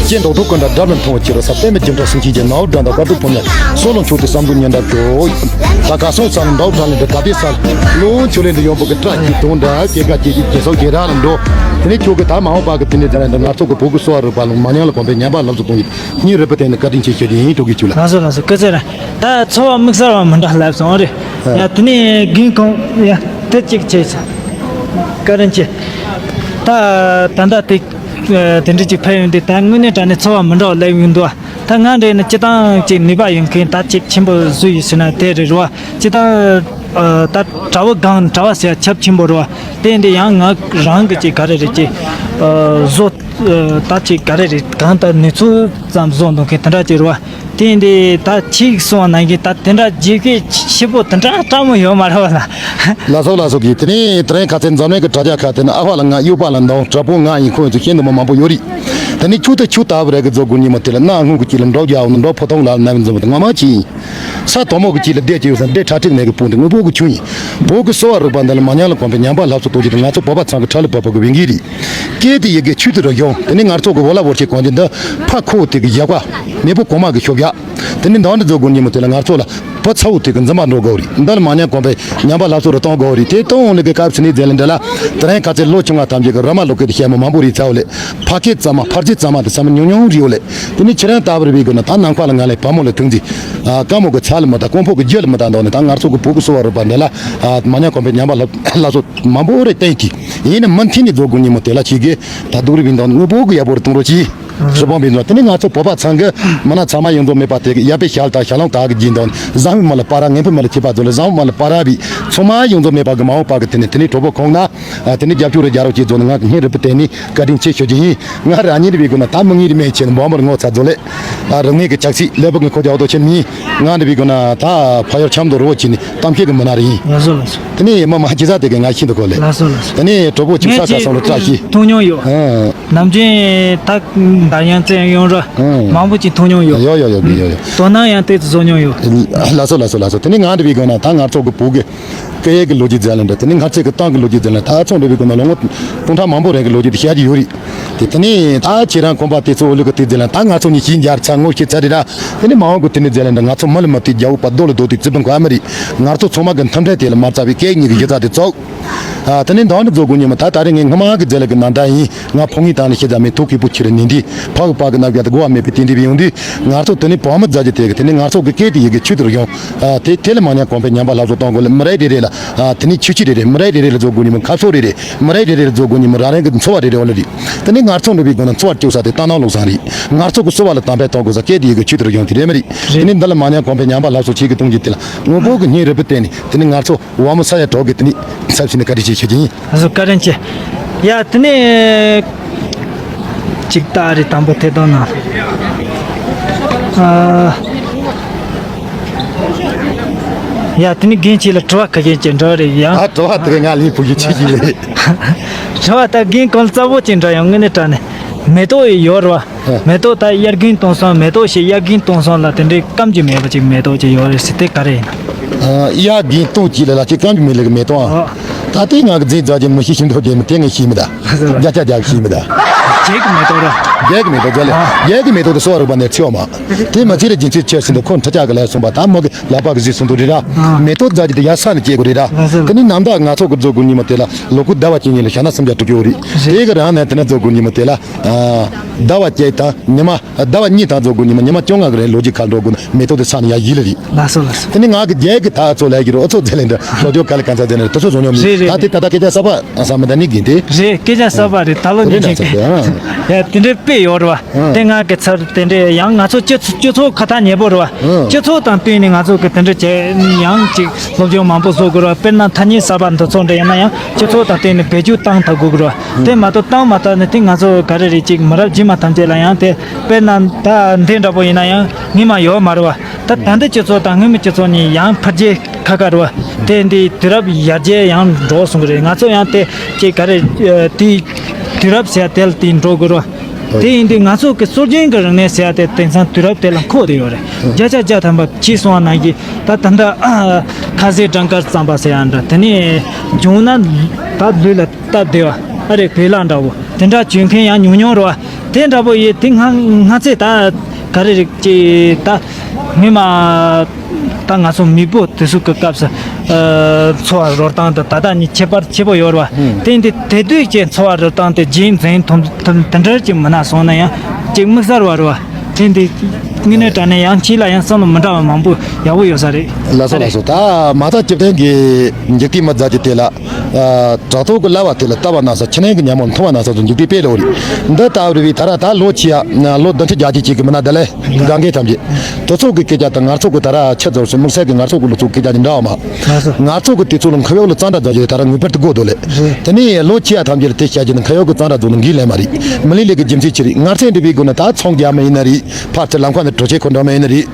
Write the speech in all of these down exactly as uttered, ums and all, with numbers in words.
ཅེས་མདོག་མདོག་ཀུན་འདྲ་འདྲ་མིན་མཐོང་བ་ཅི་རུ་ས། པད་མའི་རྒྱུ་འདྲ་སུན་འཁྱིལ་གྱི་ནའོ་འདྲ་འདྲ་དཀའ་སྡུག་ཕོ་ཉ་སོ་ལོ་མཆོག་ཏུ་བསམ་དགོས་ཉན་འདྲ་ཅོ། ད་ག་སོང་ས་ནི་འདྲ་བོ་དྲ་ལི་འདྲ་ག་པའི་ས་ལོ་ཆུ་ལེན་འདི་ཡོང་པོ་གི་བཀྲ་ཤིས་དུང་འདྲ་སྐྱེ་དགའ་སྐྱེ་ཤི་རྒྱལ་སོགས་རྒྱལ་ར་ལ་འགྲོ། དེ་ནས་ཁྱོད་ཀྱི་ད་མ་འོངས་པ་གི་དེ་ནས་དེ་ར་འདི་ང་ཚོ་གི་བོད་ཀྱི་གསོ་བ་རིག་པ་ལ་མ་ཉམས་ལ་གོམས་པའི་ཉམས་པ་ལ་སོགས་གཏོང་ཡིན། སྙིང་རུས་པ་བརྟན་ནས་བཀའ་དྲིན་ཆེ་ཞུ་རྒྱུ་ཡིན། ཐུགས་རྗེ་ཆེ་ལ། ལགས་སོ་ལགས་སོ། སྐུ་ཚེ་རིང་། ད་འཚོ་བ་དམིགས་བསལ་བ་མི་འདྲ་ལབ་སོང་རེད། ཡ་དེ་ནས་རྒན་ཁོང་ཡ་དེ་གཅིག་བྱས་ས། བཀའ་དྲིན་ཆེ། ད་ད་ལྟ་དེ་དེ་འདྲ་ཅིག་ཕེབས་ཡོང་དུས་ད་དངོས་གནས་དྲང་གནས་འཚོ་བ་མི་འདྲ་བ་ལབ་ཡོང་འདུག་ད་ང་འདྲ་ཡིན་ན་སྤྱི་བཏང་ཅིག་ནུས་པ་ཡོད་མཁན་ད་ཅིག་ཆེན་པོ་བཟོ་ཡིན་ཟེར་ན་དེ་རེད་རོ། སྤྱི་བཏང་ད་གྲྭ་བ་སྒང་གྲྭ་བ་ཟེར་ཁྱབ་ཆེན་པོ་རོ། དེ་འདི་ཡང་ང་རང་གི་ཅིག་ག་རེ་རེད་ཅིག་བཟོ། ད་ཅིག་ག་རེ་རེད་གང་ལྟར་ནུས་ཚོད་ཙམ་བཟོ་འདོད་མཁན་དེ་འདྲ་ཅིག་རེད་བ། དེ་འདི་ད་ཅིག་གསུང་བ་ནང་བཞིན་ད་དེ་འདྲ་རྒྱུགས་སྐད་ཆེ་པོ་དེ་འདྲ་སྤྲང་མོ་ཡོད་མ་རེད་བ་ལ། ལ་སོགས་ལ་སོགས་ཀྱིས་དེ་ནས་དེ་རིང་ཁ་ཚན་འཛམ་གླིང་གི་དྲ་རྒྱ་ཁག་དེ་ནི་ཨ་ཕ་ལ་ང་གཡོག་པ་ལ་འདང་དྲག་པོ་ང་ཡིན་ཁོང་ཡིན་ཚུལ་ཤེས་འདུག་མི་མང་པོ་ཡོད་རེད། དེ་ནས་ཁྱོད་དེ་ཁྱོད་ལྟ་བུ་རེ་གི་རྫོགས་དགོས་ཉིན་མོ་དེ་ལ་གནའ་སྔོན་གྱི་ཅི་ལ་འགྲོགས་རྒྱག་འོང་འགྲོགས་ཕོ་ཐོང་ལ་ནམ་འཛོམས་དེ་ངོ་མ་ཅི་ཡིན། ས་དོ་མོ་གི་ཅི་ལ་བསྡད་ཀྱི་ཡོད་ས་འདྲེ་ཁྲ་ཁྲིག་མེད་གི་སྤུན་དེ་དངོས་པོ་གི་ཆུ་ཡིན། བོད་ཀྱི་གསོ་བ་རིག་པ་འདི་ལ་མ་ཉམས་ལ་གོམས་པའི་ཉམས་པ་ལྷབ་སོ་ཏོ་ཅི་དེ་ང་ཚོ་བོད་པ་ཚང་གི་ཁྲ་ལི་བབ་བབ་གི་བེང་གི་རེད། སྐད་དེ་ཡི་གེ་ཆུ་དེ་རུ་ཡོང་དེ་ནས་ང་ཚོ་གི་བོ་ལ་བོར་ཆེ་གོང་ཅི་འདི་ཕ་ཁོ་དེ་གི་ཡག་པ་མེས་པོ་གོང་མ་གི་ཤོབ་ཡག་དེ་ནས་འདང་འདི་རྫོགས་དགོས་ཉིན་མོ་དེ་ལ་ང་ཚོ་ལ་བུ་ཚ་བོ་དེ་གི་འཛིན་པ་འགྲོ་དགོས་རེད། འདི་ལ་མ་ཉམས་གོམས་པའི་ཉམས་པ་ལྷབ་སོ་རུ་གཏོང་དགོས་རེད། དེ་གཏོང་འོང་ནི་གི་སྐབས་སུ་ནི་རྫས་ལ་འདྲ་ལ་དེ་རིང་ཁ་ཚེ་ལོ་ཆུང་བ་ཐམས་ཅད་གི་ར་མ་ལོ་སྐད་དེ་བཤད་མོ་མང་པོ་རེད་ཚ་བོ་ལས་ཕ་སྐད་གཙང་མ་ཕར་རྒྱུད་གཙང་མ་དེ་བསམ་ཉུང་ཉུང་རེད་བོ་ལས། དེ་ནི་ཁྱེད་རང་ལྟ་བུར་བའི་སྒོ་ནས་ད་ནམ་མཁའ་ལ་ང་ལས་བ་མོ་ལ་ཐུག་འཛིན། ཨ་དཀའ་མོ་གི་ཚ་ལ་མི་ལྟ་ཀོང་ཕོ་གི་རྒྱུ་ལ་མི་ལྟ་འདོག་ནས་ད་ང་ཚོ་གི་བོད་ཀྱི་གསོ་བ་རིག་པ་འདི་ལ་ཨ་མ་ཉམས་གོམས་པའི་ཉམས་པ་ལ་ལ་སོ་མང་པོ་རེ་བསྟན་གྱིས་ཡིན་ནི་མི་མཐུན་ནི་རྫོགས་དགོས་ཉིན་མོ་དེ་ལ་ཅིག་གི་ད་སྡུག་རུ་བིན་འདོག་ནས་དངོས་པོ་གི་ཡག་པོ་རུ་གཏོང་རོགས་གྱིས། རི་བོང་བིན་འདོག་དེ་ནི་ང་ཚོ་བོད་པ་ཚང་གི་མི་ན་ཚང་མ་ཡོངས་རྫོགས་མེད་པ་དེ་གི་ཡ་པའི་ཞལ་དང་ཞལ་ལོང་དག་གི་རྒྱུན་འདོག་ནས་བཟང་བོའི་མི་ལ་པ་ར་ངན་པའི་མི་ལ་ཁྱད་པར་ཚོ་ལ་བཟང་བོའི་མི་ལ་པ་ར་བི་ཚང་མ་ཡོངས་རྫོགས་མེད་པ་གི་མ་འོངས་པ་གི་དེ་ནི་དེ་ནི་གྲོགས་པོ་ཁོང་ན། ཨ་དེ་ནི་རྒྱབ་སྐྱོར་རེ་རྒྱག་རོགས་བྱེད་ཚོ་ནི་ང་གི་སྙིང་རུས་པའི་སྟེང་ནས་བཀའ་དྲིན་ཆེ་ཞུ་རྒྱུ་ཡིན། ང་རང་ཉིད་བའི་སྒོ་ན་ད་མི་ངེས་རི་མེད་ཆེ་ནི་འབོ་མར་ངོ་ཚ་རྫོ་ལེ། ཨ་རང་ངེས་ཀྱི་ཅག་སི་ལེ་བུ་ངི་ཁོ་རྒྱ་འོ་དོ་ཆེ་མི། ང་འདི་བའི་སྒོ་ན་ད་ཕ་ཡོར་ཆམ་དུ་རོ་ཆེ་ནི་གཏམ་བཤད་ཀྱི་མི་སྣ་རེ་ཡིན། ལགས་སོ་ལགས་སོ། དེ་ནི་མ་མ་ཅི་ཟ་དེ་གི་ང་ཤིན་ཏུ་གོ་ལེ། ལགས་སོ་ལགས་སོ། དེ་ནི་གྲོགས་པོ་ཅིག་ས་ཆ་སོང་རུ་བཀྲ་ཤིས། མཐོང་མྱོང་ཡོད། ཨ། ནམ་རྒྱུན་ད་འདར་ཡང་བཙན་ཡོང་ར། ཨ། མང་པོ་ཅིག་མཐོང་མྱོང་ཡོད། ཡོ་ཡོ་ཡོ་གི་ཡོ་ཡོ། དོ་སྣང་ཡང་ཏོག་ཙམ་བཟོ་མྱོང་ཡོད། ལགས་སོ་ལགས་སོ་ལགས་སོ། དེ་ནི་ང་འདི་བའི་སྒོ་ན་ད་ང་ཚོ་གི་བུ་གི་སྐད་ཡིག་གི་ལོ་རྒྱུས་མཛད་ལ་འདྲ། དེ་ནི་ང་ཚོས་ཀྱི་ཏང་གི་ལོ་རྒྱུས་མཛད་ལ་ད་ཚོང་འབྲེལ་བའི་སྒོ་ན་ལོ་ངོ་སྟོང་ཕྲག་མང་པོ་རིང་གི་ལོ་རྒྱུས་དེ་བཤད་ཀྱི་ཡོད་རེད། དེ་དེ་ནི་ད་ཁྱེད་རང་ཁོམ་པ་དེ་ཚོ་འོ་ལུ་གི་དེ་མཛད་ལ་ད་ང་ཚོ་གཉིས་ཤིང་རྒྱར་ཚ་ངོ་ཤེས་ཚ་རེད་ར། དེ་ནི་མ་འོངས་གི་དེ་ནི་མཛད་ལ་འདྲ། ང་ཚོ་མི་ལ་མི་དེ་རྒྱ་འོག་པ་རྡོ་ལ་རྡོ་དེ་རྩི་བུ་མཁོ་ཨ་མི་རེད། ང་ཚོ་ཚང་མ་གི་མཐུན་སྒྲིལ་དེ་ལ་མ་རྩ་བའི་སྐད་གཉིས་ཀྱི་གཞི་རྩ་དེ་བཙུགས། ཨ་དེ་ནི་འདང་འདི་རྫོགས་དགོས་ཉིན་མོ་ད་ད་རེས་ངས་སྔ་མ་གི་རྫས་ལ་གི་ནང་ད་ཡིན། ང་ཕོ་ངའི་སྟེང་ནས་ཤེས་ཙམ་མེད་ཐུགས་ཁེ་པོ་ཆེ་རུ་ནི་འདི་ཕ་གི་པ་གི་རྣམ་རྒྱལ་དུ་གོ་བ་མེད་པའི་དེ་འདྲ་བའི་ཡོང་དུས་ང་ཚོ་དེ་ནི་བོད་མི་མཛའ་རྒྱུ་དེ་གི་དེ་ནི་ང་ཚོ་གི་སྐད་དེ་ཡི་གེ་ཆུ་དེར་ཡོང་། ཨ་དེ་དེ་ལ་མ་ཉམས་གོང་འཕེལ་ཉམས་པ་སླར་གསོ་གཏོང་དགོས་ལ་མི་རེ་རེ་རེ་ལ་ཨ་དེ་ནི་ཆུ་ཆུ་རེ་རེ་མི་རེ་རེ་རེ་ལ་རྫོགས་དགོས་ཉིན་མོ་ཁ་ཕྱོགས་རེ་རེ་མི་རེ་རེ་རེ་ལ་རྫོགས་དགོས་ཉིན་མོ་རང་རང་གི་འཚོ་བ་རེ་རེ་འོ་ལ་རེད། དེ་ནི་ང་ཚོ་འགྲོ་བའི་སྒོ་ནས་འཚོ་བ་སྐྱོ་ས་དེ་ལྟ་ན་ལོག་བཟང་རེད། ང་ཚོ་གི་གསོ་བ་ལ་དམ་པའི་གཏོང་དགོས་ས་སྐད་དེ་ཡི་གེ་ཆུ་དེར་ཡོང་དེ་རེད་མི་རེད། དེ་ནི་འདི་ལ་མ་ཉམས་གོང་འཕེལ་ཉམས་པ་སླར་གསོ་བྱེད་ཀྱི་གཏོང་རྒྱུ་དེ་ལ་དངོས་པོ་གི་སྙིང་རུས་པའི་སྟེང་ནས་དེ་ནི་ང་ཚོ་བ་མོ་ས་ཡ་གྲོགས་ཀྱི་དེ་ནི་ཚབ་ཞིག་ནས་བཀའ་དྲིན་ཆེ་ཞུ་རྒྱུ་ཡིན། ཨ་སོ་བཀའ་དྲིན་ཆེ། ཡ་དེ་ནས་ཅིག་ལྟ་རེ་དང་པོ་དེ་དང་ན། ཨ་ཡ་དེ་ནས་རྒན་ཁྱེད་ལ་དྲི་བ་ཁ་ཤས་ཅིག་འདྲི་བ་རེ་ཡ། ཨ་དྲི་བ་དེ་ང་ལ་ཡིན་བུ་ཡུ་ཆེ་གི་ལེ། དྲི་བ་ད་རྒན་གོང་རྩ་བོ་ཅིག་འདྲི་ཡང་དངོས་གནས་དྲང་ནས་མེ་ཏོག་ཡོད་རེད་བ། མེ་ཏོག་ད་དབྱར་དགུན་སྟོན་སོང་མེ་ཏོག་ཞིག་དབྱར་དགུན་སྟོན་སོང་ལ་དེ་འདྲའི་སྐམ་གྱི་མེད་པ་ཅིག་མེ་ཏོག་ཅིག་ཡོད་རེད་ཟེར་དེ་ག་རེ་ཡིན། ཨ་དབྱར་དགུན་སྟོན་གྱི་ལ་ལ་ཅིག་སྐམ་གྱི་མེད་ལ་གི་མེ་ཏོག་ཨ། ད་ལྟའི་ང་གི་རྫས་རྫ་ཅན་མི་ཤེས་ཤིང་འདོད་རྒྱལ་མི་དེ་ངས་ཤེས་མི་ད། རྒྱ་ཆ་རྒྱ་གི་ཤེས་མི་ད། རྒྱལ་གྱི་མེ་ཏོག་ར། རྒྱལ་གྱི་མེ་ཏོག་རྫ་ལ་ཨ། རྒྱལ་གྱི་མེ་ཏོག་དེ་གསོ་བ་རིག་པ་ནས་ཚེ་བ་མ། དེ་མ་ཚེ་རེ་རྒྱུན་ཚེ་ཆེར་ཟིན་དུ་ཁོ་འཕྲུལ་ཆག་གི་ལས་གསུངས་པ་ད་མོ་གི་ལག་པ་གི་གཟི་གསུང་དུ་རེད་ར། མེ་ཏོག་རྫ་ཅན་དེ་ཡར་ས་ནས་སྐྱེ་དགོས་རེད་ར། དེ་ནི་ནམ་ཟླ་ང་ཚོ་གི་རྫོགས་དགོས་ཉིན་མོ་དེ་ལ་ལོ་ཀུ་ཟླ་བ་གཅིག་ཉིན་ལ་ཞག་ན་སུམ་བརྒྱ་དྲུག་ཅུ་རེད། དེ་གི་རང་ནས་དེ་ནས་རྫོགས་དགོས་ཉིན་མོ་དེ་ལ། ཟླ་བ་གཅིག་དང་ཉི་མ། ཟླ་བ་གཉིས་དང་རྫོགས་དགོས་ཉི་མ་ཉི་མ་བཅོ་ལྔ་གི་རིང་ལོ་རྒྱུས་ཁ་འགྲོ་དགོས་ན་མེ་ཏོག་དེ་ས་ནས་ཡར་ཡིད་ལ་རེད། ལགས་སོ་ལགས་སོ། དེ་ནི་ང་གི་རྒྱལ་གི་ད་ཚོ་ལས་ཀྱི་རོ་ཨ་ཚོ་རྫས་ལས་འདྲ་ལོ་རྒྱུས་ག་ལ་ག་ཚ་རྫས་ནས་དེ་ཚོ་བཟོ་མྱོང་མི་རེད། ད་དེ་ད་ད་སྐད་ཆ་གསར་པ་ཨ་ས་མི་ད་ནི་གིན་དེ། རེད་སྐད་ཆ་གསར་པ་རེད་ད་ལོ་ཉིན་ཅིག་གི། ཡ་དེ་འདྲའི་དཔེ་ཡོད་རེད་བ། དེ་ང་གི་ཚར་དེ་འདྲའི་ཡང་ང་ཚོ་སྤྱི་ཚོགས་སྤྱི་ཚོགས་ཁ་ཐག་ཉེ་པོ་རེད་བ། སྤྱི་ཚོགས་དང་བསྟུན་ནས་ང་ཚོ་གི་དེ་འདྲ་བྱས་ཡང་ཅིག་སློབ་སྦྱོང་མང་པོ་བཟོ་དགོས་རེད་བ། དཔེར་ན་ཐ་སྙད་གསར་པ་འདི་ཚོ་འདྲ་ཡིན་ན་ཡང་སྤྱི་ཚོགས་དང་བསྟུན་ནས་བེད་སྤྱོད་བཏང་ཐུབ་དགོས་ཀྱི་རེད་བ། དེ་མ་གཏོགས་བཏང་མ་ཐུབ་ན་དེ་ང་ཚོ་ག་རེ་རེད་ཅིག་མི་རབས་རྗེས་མ་ཐམས་ཅད་ལ་ཡང་དེ་དཔེར་ན་ད་འདི་འདྲ་པོ་ཡིན་ན་ཡང་སྔོན་མ་ཡོད་མ་རེད་བ། ད་ད་ལྟའི་སྤྱི་ཚོགས་དང་སྔོན་མའི་སྤྱི་ཚོགས་གཉིས་ཡང་འཕེལ་རྒྱས་ཁ་ཁ་རེད་བ། དེ་འདི་དུས་རབས་ཡར་རྒྱས་ཡང་འགྲོ་སོང་གི་རེད། ང་ཚོ་ཡང་དེ་ཅིག་ག་རེ་དེ་དུས་རབས་ཟེར་དེ་ལ་དེ་འགྲོ་དགོས་རེད་བ། དེ་ཡིན་དུས་ང་ཚོ་གི་སྲོལ་རྒྱུན་གྱི་རིག་གནས་ཟེར་ཡ་དེ་དེང་སང་དུས་རབས་དེ་ལ་མཁོ་བསྡད་ཡོད་རེད། བརྒྱ་ཆ་བརྒྱ་ཐམ་པ་ཕྱིས་སོང་བ་ནང་བཞིན་ད་ད་ལྟ་ཁ་ཟས་སྦྲང་དཀར་རྩམ་པ་ཟེར་ཡ་འདྲ་དེ་ནས་བྱུང་ན་ད་ལུས་ལ་སྟབས་བདེ་བ་ཨ་རེ་བོད་ལྭ་འདྲ་བོ་དེ་འདྲ་བྱུང་མཁན་ཡང་ཉུང་ཉུང་རེད་བ། དེ་འདྲ་པོ་ཡིན། དེ་སྔ་སྔ་ཚེ་ད་ག་རེ་རེད་ཅེ། ད་སྔོན་མ་ད་ང་ཚོ་མེས་པོ་དེ་ཚོ་གི་སྐབས་སུ་ཨ་འཚོ་བ་རོལ་སྟངས་དང་ད་ལྟ་གཉིས་ཁྱད་པར་ཆེ་པོ་ཡོད་རེད་བ། ཨང་། དེ་འདི་དེ་དུས་ཀྱི་འཚོ་བ་རོལ་སྟངས་དེ་རྗེས་འཛིན་དུ་དུ་དེ་འདྲ་ཅིག་མིན་ན་སོང་ན་ཡང་ཅིག་དམིགས་བསལ་བ་རེད་བ། དེ་འདི་དངོས་གནས་དྲང་གནས་ཡང་ཁྱེད་ལ་ཡང་བསམ་བློ་མི་འདྲ་བ་མང་པོ་ཡག་པོ་ཡོད་ས་རེད། ལགས་སོ། ལགས་སོ། ད་མ་ཐག་ཅི་བརྟན་གྱི་འཇིག་རྟེན་མི་མཛའ་གི་དེ་ལ། ཨ། བྲག་ཐོག་གི་ལ་བ་དེ་ལ་ལྟ་བ་ན་ས། ཕྱི་ནང་གི་ཉ་མོ་མཐོང་བ་ན་ས་ཚོ་འཇིག་པའི་དཔེ་ལོ་རེད། འདི་ལྟ་བུ་རེད་བི། ད་ར་ད་ལོ་ཆེ་ཡ་ལོ་བདུན་ཅུ་བརྒྱད་ཅུ་ཅིག་གི་མི་ན་ད་ལས་གང་གའི་ཐམས་ཅད་དེ་ཚོ་གི་སྐད་ཆ་དང་ང་ཚོ་གི་ད་ར་ཆ་ཚོར་སོ་དམིགས་བསལ་གི་ང་ཚོ་གི་ལོ་ཚོ་སྐད་ཆ་ནི་འདྲ་བ་མ། ང་ཚོ་གི་དེ་ཚོ་ལ་འཁོར་ཡོག་ལ་གཙང་སྦྲ་རྫོགས་རྒྱུ་ད་ར་ངེས་པར་དུ་དགོས་འདུག་ལས། དེ་ནས་ལོ་ཆེ་ཡ་ཐམས་ཅད་ལ་དེ་བཤད་རྒྱུ་ནི་འཁོར་ཡོག་གི་གཙང་སྦྲ་རྫོགས་ནི་འགིག་ལས་མ་རེད། མི་ལི་ལི་གི་རྒྱུ་མཚན་ཆི་རེད། ངར་སེང་འབྲི་བའི་སྒོ་ནས་ད་ཚོང་རྒྱག་མི་ཡིན་ན་རེད། ཕར་ཚུར་ལམ་ཁ་ནས་གྲོ་ཆས་ཁོ་འགྲོ་མི་ཡིན་ན་རེད།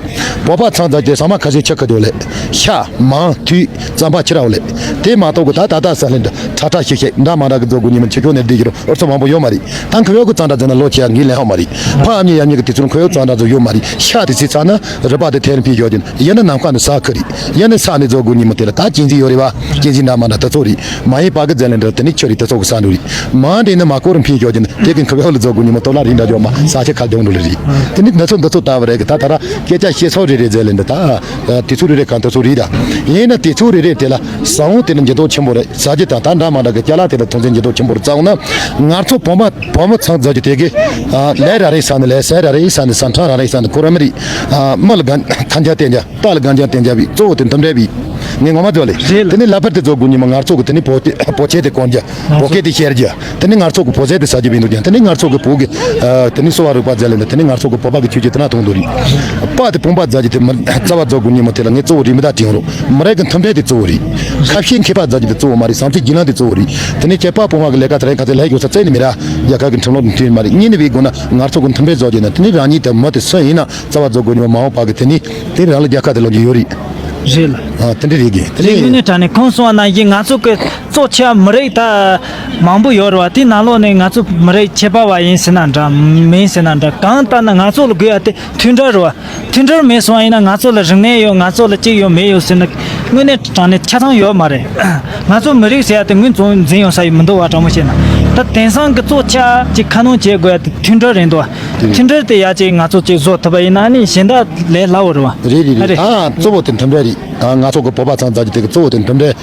བོད་པ་ཚང་ཚང་གི་ཟ་མ་ཁ་ཤས་ཆ་ཁ་འདུག་ལས། ཤ་མང་དུས་རྩམ་པ་ཁྱི་ར་བ་ལས། དེ་མ་གཏོགས་གི་ད་ད་ད་ས་ལེན་འདྲ་ཁྲ་ཁྲ་ཤིག་ཤིག་འདྲ་མ་འདྲ་གི་རྫོགས་དགོས་ཉི་མ་ཆུ་ཁྱོག་ནས་བསྡད་ཀྱི་རོ། ཨོ་ཚོ་མང་པོ་ཡོད་མ་རེད། ད་འཁོར་ཡོག་གི་གཙང་སྦྲ་ཚོ་ན་ལོ་ཆེ་ཡ་འགིག་ལས་ཧ་མ་རེད། ཕ་ཨ་མྱེས་ཡ་མྱེས་གི་དེ་ཚོ་ན་འཁོར་ཡོག་གཙང་སྦྲ་ཚོ་ཡོད་མ་རེད། ཤ་དེ་ཚེ་ཚ་ན་རི་པ་དེ་ཐེར་འཕེལ་ཡོད་དེ་ཡིན་ན་ནམ་མཁའ་ནས་ས་ཁུ་རེད། ཡིན་ན་ས་ནས་རྫོགས་དགོས་ཉི་མ་དེ་ལ་ད་གཅན་གཟན་ཡོད་རེད་བ། གཅན་གཟན་འདྲ་མ་འདྲ་དེ་ཚོ་རེད། མ་ཡིན་པ་གི་རྫས་ལེན་འདྲ་དེ་ནི་ཆུ་རེད། དེ་ཚོ་གི་ས་འདྲ་རེད། མ་འདྲེས་ན་མ་གོ་རུ་འཕེལ་ཡོད་དེ་ནི་དེ་གི་འཁོར་ཡོག་ལ་རྫོགས་དགོས་ཉི་མ་ཏོ་ལ་རེད་འདྲ་ཡོད་མ་ས་ཆ་ཁ་རྒྱང་འགྲོ་ལ་རེད། དེ་ནི་ན་ཚོ་འདི་ཚོ་ལྟ་བ་རེད་གི་ད་ད་ར་སྐད་ཆ་བཤད་སོགས་རེ་རེ་རྫས་ལེན་འདྲ་ད། དེ་ཚོ་རེ་རེ་གང་དེ་ཚོ་རེད་ད། ཡིན་ན་དེ་ཚོ་རེ་རེ་དེ་ལ་ས་བོན་དེ་ནི་འགྱུར་ལྡོག་ཆེན་པོ་རེད། ཟ་རྒྱུ་དང་ད་འདྲ་མ་འདྲ་གི་ཅ་ལག་དེ་ལ་ཐོན་རྫས་འགྱུར་ལྡོག་ཆེན་པོ་རེད། རྩ་བ་ན་ང་ཚོ་བོད་པ་བོད་མི་ཚང་ཟ་རྒྱུ་དེ་གི་ལས་ར་རེ་ས་ནི་ལས། ཟས་ར་རེ་ས་ནི་ཟ། འཕྲང་ར་རེ་ས་ནི་ཁོ་ར་མི་རེད། མི་ལ་གན་ཁན་རྒྱ་བསྟན་རྒྱ། རྟ་ལ་གན་རྒྱ་བསྟན་རྒྱ་བི་གཙོ་བོ་དེ་འདི་འདྲ་བི། ངས་ངོ་མ་ཚོ་ལས། རེད་ལ། དེ་ནི་ལ་ཕར་དེ་ཚོ་དགོས་ཉི་མ་ང་ཚོ་གི་དེ་ནི་བོད་བོད་ཆས་དེ་གོན་རྒྱ། བོད་སྐད་དེ་ཤེར་རྒྱ། དེ་ནི་ང་ཚོ་གི་བོད་ཟས་དེ་ཟ་རྒྱུ་བི་འདུག་ཀྱང་དེ་ནི་ང་ཚོ་གི་བོད་གི་དེ་ནི་གསོ་བ་རིག་པ་རྫས་ལེན་འདྲ་དེ་ནི་ང་ཚོ་གི་བོད་པ་གི་ཆོས་ཀྱི་དེ་ན་མཐོང་འདུག་རེད། པ་དེ་བུམ་པ་རྫས་ཀྱི་དེ་མི་རྩ་བ་རྫོགས་དགོས་ཉི་མ་དེ་ལ་ངས་གཙོ་བོ་རེད་མི་ད་དྲན་རོགས། མི་རིགས་གི་མཐུན་སྒྲིལ་དེ་གཙོ་བོ་རེད། ཁ་བཤད་མཁས་པ་རྫས་ཀྱི་དེ་གཙོ་བོ་མ་རེད། བསམ་ཚུལ་རྒྱུས་ལོན་དེ་གཙོ་བོ་རེད། དེ་ནི་ཁྱེད་པ་བུམ་པ་གི་ལས་ཀ་དེ་རིང་ཁ་ཚེ་ལས་ཡོད་ས་བཙལ་ནི་མི་ར། རྒྱལ་ཁབ་ཀྱི་ཁྲིམས་ལུགས་མཐུན་མ་རེད། གཉིས་ནི་བའི་སྒོ་ན་ང་ཚོ་གི་མཐུན་སྒྲིལ་བཟོ་རྒྱུ་ན་དེ་ནི་རང་ཉིད་དང་མི་དེ་སུ་ཡིན་ན་རྩ་བ་རྫོགས་དགོས་ཉི་མ་མ་འོངས་པ་གི་དེ་ནི་དེ་རང་ལ་རྒྱལ་ཁ་དེ་ལོག་རྒྱུ་ཡོད་རེད། རེད་ལ། ཨ་དེ་འདྲ་རེད་གི་དེ་རེད། དངོས་གནས་དྲང་གནས་ཁོང་གསུངས་པ་ནང་བཞིན་ང་ཚོ་གི་གཙོ་ཆེ་བ་མི་རིགས་ད་མང་པོ་ཡོད་རེད་བ། དེའི་ནང་ལོགས་ནས་ང་ཚོ་མི་རིགས་ཁྱད་པར་བ་ཡིན་ཟེར་ན་འདྲ་མིན་ཟེར་ན་འདྲ་གང་ལྟར་ན་ང་ཚོ་ལ་དགོས་ཡ་དེ་མཐུན་སྒྲིལ་རེད་བ། མཐུན་སྒྲིལ་མེད་སོང་ཡིན་ན་ང་ཚོ་ལ་རིག་གནས་ཡོད། ང་ཚོ་ལ་གཅིག་ཡོད་མེད་ཡོད་ཟེར་ན་དངོས་གནས་དྲང་གནས་ཆ་ཚང་ཡོད་མ་རེད། ང་ཚོ་མི་རིགས་ཟེར་ཡ་དེ་ངོས་འཛིན་འཛིན་ཡོང་ས་ཡོད་མི་འདུག་བ། དྲང་མོ་བཤད་ན་ད་དེང་སང་གི་གཙོ་ཆེ་བ་ཅིག་ཁ་སྣོན་བྱེད་དགོས་ཡ་དེ་མཐུན་སྒྲིལ་རེད་འདུག་བ། དེ་རེད། མཐུན་སྒྲིལ་དེ་ཡ་ཅིག་ང་ཚོ་ཅིག་བཟོ་ཐུབ་པ་ཡིན་ན་ནི་གཞན་དག་ལས་སླ་བོ་རེད་བ། རེད་རེད་རེད། རེད། ད་གཙོ་བོ་དེ་མཐུན་སྒྲིལ་རེད། ད་ང་ཚོ་གི་བོད་པ་ཚང་མཛའ་རྒྱུ་དེ་གི་གཙོ་བོ་དེ་མཐུན་སྒྲིལ།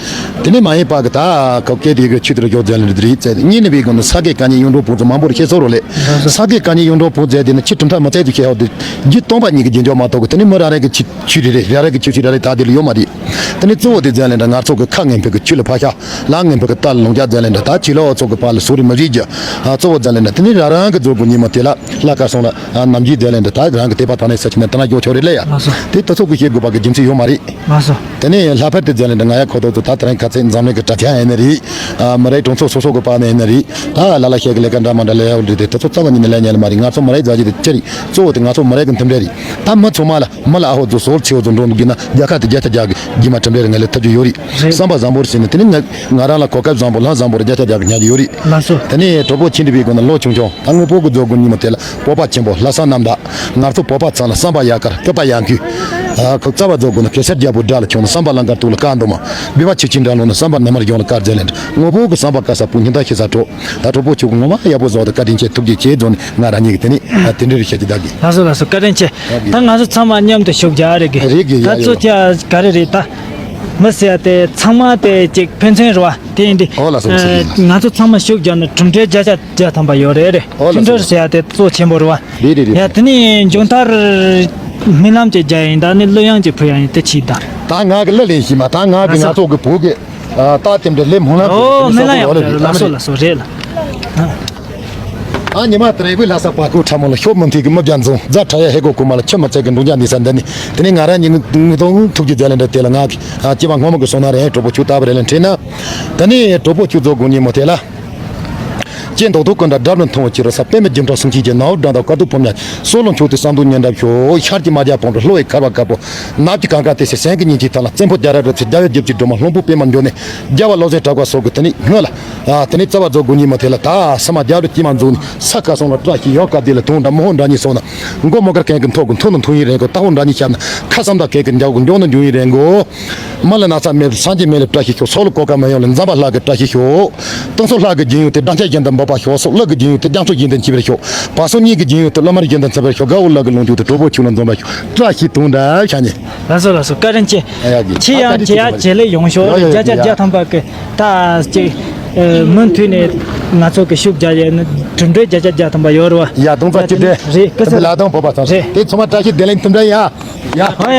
དེ་ནས་མ་ཡིན་པ་གི་ད་ག་སྐད་དེ་གི་ཆུ་དེ་རུ་ཡོད་ཟེར་ལེ་འདི་རེད་ཟེར། གཉིས་ནི་བའི་སྒོ་ནས་ས་དགེ་བཀའ་རྙིང་གཡུང་དྲུང་བོན་ཚོ་མང་པོར་བཤད་སྲོལ་རོ་ལེ། ས་དགེ་བཀའ་རྙིང་གཡུང་དྲུང་བོན་ཚོ་དེ་ནི་ཆུ་གྲུབ་མཐའ་མི་ཚད་དུ་བཤད་ཡོད་དེ། རྒྱུད་སྟོང་པ་ཉིད་ཀྱི་རྒྱུན་འཇོག་མ་གཏོགས་གི་དེ་ནི་མི་རང་རང་གི་ཆུ་ཆུ་རེ་རེ་རང་རང་གི་ཆུ་ཆུ་རེ་རེ་ད་དེ་ལ་ཡོད་མ་རེད། དེ་ནི་གཙོ་བོ་དེ་ཟེར་ལེ་འདྲ་ང་ཚོ་གི་ཁ་ངན་ཕོད་གི་ཆུ་ལ་ཕ་ཤ། ལ་ངན་ཕོད་གི་རྟ་ལ་ལོང་རྒྱག་ཟེར་ལེ་འདྲ་ད་ཆུ་ལ་འོ་ཚོ་གི་པ་ལ་སོ་རི་མི་རིགས་རྒྱུ། གཙོ་བོ་ཟེར་ལེ་འདྲ་དེ་ནི་རང་རང་གི་རྫོགས་དགོས་ཉི་མ་དེ་ལ་ལྷ་དཀར་སོང་ལ་ནམ་རྒྱུན་ཟེར་ལེ་འདྲ་ད་རང་གི་དད་པ་དང་ནས་ས་ཆུ་ནས་ད་ན་སྐྱོ་ཆོག་རེད་ལེ་ཡ། ལགས་སོ། དེ་ད་ཚོ་གི་བཤད་དགོས་པ་གི་རྒྱུ་མཚན་ཡོད་མ་རེད། ལགས་སོ། དེ་ནས་ལྷག་པར་དུ་ཟེར་ལེ་འདྲ་ང་ཡ་ཁོ་ཐོག་ཏུ་ད་དེ་རིང་ཁ་ཚེ་འཛམ་གླིང་གི་དྲ་རྒྱ་ཡིན་ན་རེད། ཨ་མི་རིགས་གྲོང་ཚོ་སོ་སོ་གི་བར་ན་ཡིན་ན་རེད། ད་ལ་ལ་ཤེས་གི་ལས་ཀ་འདྲ་མ་འདྲ་ལས་ཡག་རེད་དེ་ད་ཚོ་རྩ་བ་ཉིད་ནས་ལས་ཉན་ལ་མ་རེད། ང་ཚོ་མི་རིགས་མཛའ་རྒྱུ་དེ་ཅི་རེད། གཙོ་བོ་དེ་ང་ཚོ་མི་རིགས་གི་མཐུན་སྒྲིལ་རེད། ད་མི་ཚང་མ་ལ་མི་ལ་ཨ་ཧོ་ཚོ་སོར་ཆེ་བོ་ཚོ་འགྲོ་འདུག་གི་ན་རྒྱལ་ཁབ་དེ་བརྒྱ་ཆ་བརྒྱ་གི་རྗེས་མ་གྲུབ་འབྲས་རེ་ངས་ལས་ཐབས་ཇུས་ཡོད་རེད། རེད། བསམ་པ་བཟང་པོ་རེད་ཟེར་ནས་དེ་ནི་ང་ང་རང་ལ་གོ་སྐབས་བཟང་པོ་ལྷན་བཟང་པོ་རེད་རྒྱ་ཆ་རྒྱག་གི་ཉར་གི་ཡོད་རེད། ལགས་སོ། དེ་ནས་གྲོགས་པོ་ཆིན་དི་བའི་སྒོ་ནས་ལོ་ཆུང་ཆུང་ད་དངོས་པོ་གི་རྫོགས་དགོས་ཉི་མ་དེ་ལ་སྤོབས་པ་ཆེན་པོ་ལྷག་བསམ་རྣམ་དག་ང་ཚོ་བོད་པ་ཚང་ལ་བསམ་པ་ཡག་དཀར་སྐུད་པ་ཡག་མཁས། ཨ་ཁོ་རྩ་བ་རྫོགས་དགོས་ན་གེ་སར་རྒྱལ་པོ་དགྲ་ལ་མཆོང་ན་བསམ་པ་ལང་དཀར་དུག་ལ་དཀར་འདུག་མ། སྦི་བ་ཆུ་ཆེན་འདྲ་ལོ་ན་བསམ་པ་ནམ་མར་གཞུང་ལ་དཀར་མཛད་ལེན་དངོས་པོ་གི་བསམ་པ་དཀར་ས་བུ་ཉི་ཟླ་ཤི་ས་གྲོགས། ད་གྲོགས་པོ་ཆུ་གི་ངོ་མ་ཡག་པོ་བཟོ་ད་བཀའ་དྲིན་ཆེ་ཐུགས་རྗེ་ཆེ་རྫོགས་ནས་ང་རང་ཉིད་ཀྱི་དེ་ནས་དེ་འདྲ་རེ་བཤད་ཀྱི་བདག་གི། ལགས་སོ་ལགས་སོ། བཀའ་དྲིན་ཆེ། ད་ང་ཚོ་ཚང་མ་མཉམ་དུ་ཤུགས་རྒྱག་རེ་གི། རེད་གི། ད་ཡ་གཙོ་ཡ་ཆེ་ག་རེ་རེད་ད། མི་ཟེར་ཡ་དེ་ཚང་མ་དེ་ཅིག་ཕན་ཚུན་རེད་བ། དེ་ཡིན་དུས་ཨོ་ལགས་སོ་ལགས་སོ། ཨ་ང་ཚོ་ཚང་མ་ཤུགས་རྒྱག་ན་གྲུབ་འབྲས་བརྒྱ་ཆ་བརྒྱ་ཐམ་པ་ཡོད་རེད་རེད། ཨོ་ལགས་སོ། མཐུན་སྒྲིལ་ཟེར་ཡ་དེ་གཙོ་ཆེན་པོ་རེད་བ། རེད་རེད་རེད། ཡ་དེ་ནས་མཇུག་མཐར་སྨོན་ལམ་ཅིག་རྒྱག་ཡིན། ད་ནི་གླུ་དབྱངས་ཅིག་ཕུལ་ཡ་ཡིན། དེ་ཕྱིས་ད། ད་ང་གི་གླུ་ལེན་ཤི་མ་ད་ང་གི་ང་ཚོ་གི་བུ་གི་ད་དེ་འདྲ་ལས་སྨོན་ལམ་ཨོ་སྨོན་ལམ་ཡག་པོ་རེད། ལགས་སོ་ལགས་སོ། རེད་ལ། ཨ་ཉི་མ་དྲན་པའི་ལྷ་ས་བར་སྐོར་ཁྲ་མོ་ལ་ཤོབ་མི་མཐུན་གི་མི་བརྒྱ་འཛོམས་རྫ་ཁྲ་ཡ་ཧེ་གོ་ཀུ་མ་ལ་ཆུ་མི་ཚད་གི་འབྲོང་རྒྱ་འདི་ས་འདི་ནི་དེ་ནས་ང་རང་ཉིད་ངུ་དོང་ཐུགས་ཀྱི་མཛད་ལེན་འདྲ་དེ་ལ་ང་གི་ཨ་སྐྱེ་བ་སྔོན་མ་གི་སོང་ན་རེད། གྲོགས་པོ་ཆུ་ལྟ་བུ་རེད་ལ་འཕྲད་ན། དེ་ནས་གྲོགས་པོ་ཆུ་རྫོགས་དགོས་ཉིན་མོ་དེ་ལ། སྐྱེ་མདོག་མདོག་ཀུན་འདྲ་འདྲ་མི་མཐོང་བ་ཅི་རུ་ས་པད་མའི་སྒྱུ་འཕྲུལ་སུམ་ཅུ་གྱི་ནའོ་སྦྲང་དང་དཀར་གདུགས་ཕོ་ཉ་སོ་ལོ་མཆོག་ཏུ་བསམ་དུ་ཉན་འདྲ་ཤོ་ཤར་གྱི་མ་རྒྱ་བོང་རུ་ལྷོ་ཡི་ཁར་བ་དཀར་པོ་ནག་གི་གང་ག་དེ་སེ་སེང་གི་ཉིན་གྱི་ཐང་ལ་བཙན་པོ་རྒྱ་ར་རུ་ཚེ་རྒྱ་བའི་རྒྱབ་ཀྱི་སྒྲོལ་མ་ལྷུན་པོ་པད་མ་འགྱོ་ནས་རྒྱ་བ་ལོ་ཟེར་གྲགས་པ་སོགས་ཀྱི་དེ་ནི་སྔོན་ལ། ཨ་དེ་ནི་རྩ་བ་རྫོགས་དགོས་ཉིན་མོ་དེ་ལ་ད་ས་མ་རྒྱ་རུ་སྐྱེས་མ་འཛུགས་ནས་ས་ཁ་སོང་ལ་བཀྲ་ཤིས་ཡོད་ཀ་དེ་ལ་དུང་འདྲ་མོ་ཧོ་འདྲ་གཉིས་སོང་ན་མགོ་མོ་དཀར་གན་གི་མཐོ་གི་མཐོ་ནི་མཐོ་ཡིན་རེད་གོ། ད་ཧོ་འདྲ་གཉིས་ཤར་ན་ཁ་བསམ་དང་གན་གི་འཇའ་གི་འཇོག་ནི་འཇུག་ཡིན་རེད་གོ། མ་ལ་ན་ཚ་མེད་སངས་རྒྱས་མེད་ལ་བཀྲ་ཤིས་ཤོག་སོགས་ལ་གོ་སྐབས་མ་ཡོང་ལ་འཛམ་བུ་ལྷ་གི་བཀྲ་ཤིས་ཤོག་སྟོང་སོ་ལྷ་གི་རྒྱུན་ཡོད་དེ་སྦྲང་ཆ་བཞིན་དུ་འབབ། པ་ཤོག་སོགས་ལག་གི་སྦྱིན་ཡོན་དུ་རྒྱ་མཚོ་བཞིན་དུ་མཆེད་པར་ཤོག་པ་སངས་རྒྱས་ཀྱི་སྦྱིན་ཡོན་དུ་བླ་མར་བཞིན་དུ་འཚལ་བར་ཤོག་དགའ་བོ་ལག་གི་ལོངས་སྤྱོད་དུ་གྲོགས་པོ་ཁྱོད་ལ་འཛོམས་པར་ཤོག་བཀྲ་ཤིས་དུང་འདྲ་ཤ་ཉེ། ལགས་སོ་ལགས་སོ། བཀའ་དྲིན་ཆེ། ཨ་ཡ་གི་ཁྱེད་ཡང་རྒྱལ་ཡ་རྒྱལ་ལ་ཡོང་ཤོག་ཡ་ཡ་བརྒྱ་ཆ་ཡ་བརྒྱ་ཐམ་པ་གི་ད་ཅིག་མུ་མཐུད་ནས་ང་ཚོ་གི་ཤུགས་རྒྱག་ཡ་ནི་གྲུབ་འབྲས་བརྒྱ་ཆ་བརྒྱ་ཐམ་པ་ཡོད་རེད་བ། ཡ་དུང་ཙག་ཅི་སྟེ་རེད་སྐུ་སྲས་ལ་དང་བོ་པ་ཚང་རེད། དེ་ཚང་མ་བཀྲ་ཤིས་བདེ་ལེགས་དུང་འདྲ་ཡ། ཡ། ཨ་ཡ།